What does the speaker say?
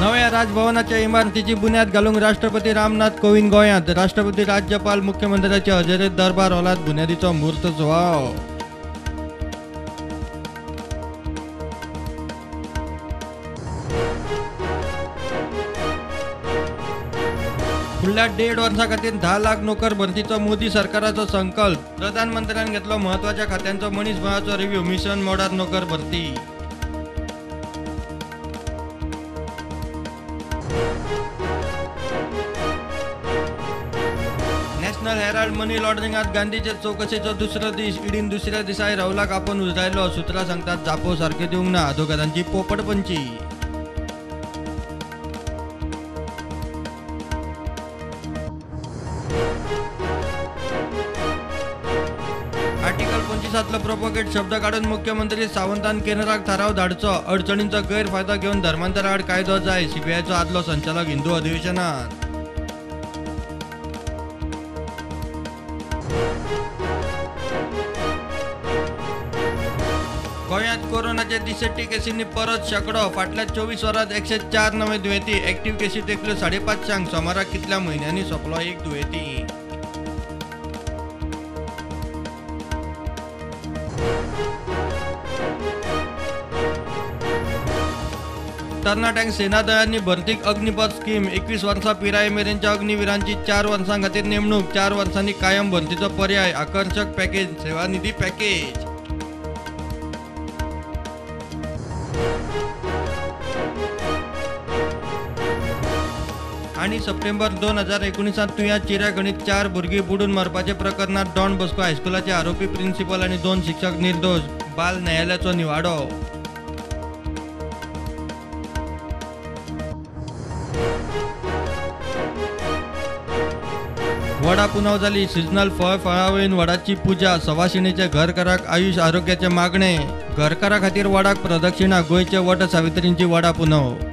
नव्या राजभवनाच्या इमारतीची बुन्याद घालूंक राष्ट्रपती रामनाथ कोविंद गोंयांत. राष्ट्रपती, राज्यपाल, मुख्यमंत्र्याच्या हजेरेत दरबार हॉलांत बुन्यादीचो म्हूर्त सुवाळो. फुडल्या 1.5 वर्सां खातीर 10 लाख नोकर भरतीचो मोदी सरकाराचो संकल्प. प्रधानमंत्र्यान घेतलो म्हत्वाच्या खात्यांचो मनीसबळाचो रिव्ह्यू. मिशन मोडात नोकर भरती. नॅशनल हेराल्ड मनी लॉन्ड्रिंगात गांधीचे चौकशेचो दुसरो दीस. ईडीन दुसऱ्या दिसाय राहुलाक आपोवन उजरायलो. सुत्रां सांगतात जापो सारक्यो दिवंक ना. आदोगादांची पोपटपंची. आर्टिकल 25 प्रोपोगेट शब्द काडून मुख्यमंत्री सावंतान केंद्राक थाराव धाडचो. अडचणींचो गैरफायदो घेवन धर्मांतरा आड कायदो जाय. सीबीआयचो आदलो संचालक हिंदू अधिवेशनात. गोंयांत कोरोनाचे 63 केसींनी परत शेंकडो. फाटल्या 24 वरांत 104 नवे दुयेंती. एक्टिव्ह केसी तेंकल्यो 550. सोमाराक कितल्या म्हयन्यांनी सोंपलो एक दुयेंती. तरणाट्यांक सेना दळांनी भरतीक अग्निपथ स्कीम. 21 वर्सां पिराये मेरेनच्या अग्निवीरांची 4 वर्सां खातीर नेमणूक. 4 वर्सांनी कायम भरतीचो पर्याय. आकर्शक पॅकेज. सेवानिधी पॅकेज. आनी सप्टेंबर 2019 तुयां चिऱ्या खणीत 4 भुरगीं बुडून मरपाच्या प्रकरणात डॉन बॉस्को हायस्कुलाचे आरोपी प्रिन्सिपल आनी 2 शिक्षक निर्दोश. बाल न्यायालयाचो निवाडो. वडा पुनव जाली. सिजनल फळ फळावळीन वडाची पुजा. सवाशिणीचे घरकाराक आयुष आरोग्याचे मागणे. घरकारा खातीर वडाक प्रदक्षिणा. गोंयचे वट सावित्रींची वडा पुनव.